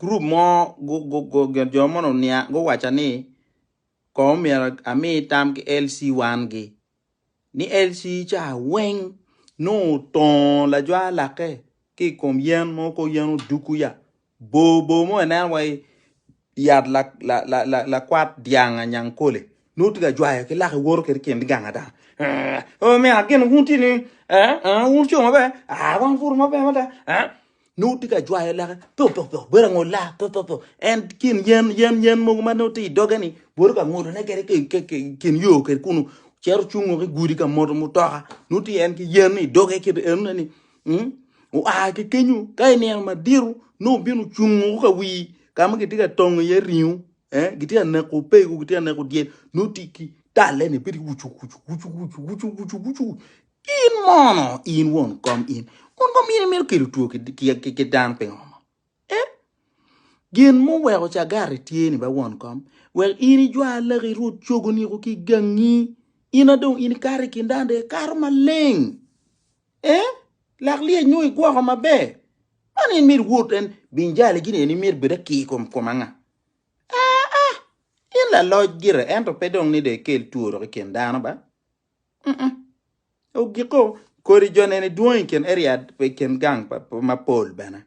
Gurup mo jo mono oniang guwacca ni kong omyero ami tam ki LC wan gi ni LC ca weng nongo otongo lajwa lake ki i kom yen mo kor yen oduku ya bor bor mo ineno wai yat lakwat dyang anyangkole nongo tye ka jwayo ki lake woto kwede i kin gang ata omera gin wun tye ni wun co maber wan pur maber mada nongo tye ka jwayo lake pio pio pio bedo angol laa pio pio pio en kin yen yen yen mogo ma nongo tye i doge ni woto ka ngolone kwede ki kin yo kwede kunu cito cungo ki gudi ka moto mutoka nongo tye en ki yen i doge kit enone ni oa ki kenyo ka i nino madito nongo obino ocungo ka wi ka ma gitye ka tongo iye ringo gitye ka neko opego gitye ka neko dyel nongo tye ki talle ni bedo wucu wucu wucu wucu wucu wucu wucu In mono in won kom in? Won kom in imito kelo two ki dano pingo mo? Eh? Gin muweko cagati tye ni ba won kom, wek in ijwa laki irut cogo niko ki gangi, in adong in ikato i kin dano dong ikato maleng. Eh? Lak lyec nongo igwoko maber. Man in mito wot en binjali gini en imito bedo akir kom kom anga? Ah ah! In laloc gire ento pe dong ni dong ikel two dok i kin dano ba? Ogiko kodi jo nene dwong i kin area i kin gang mapol bene.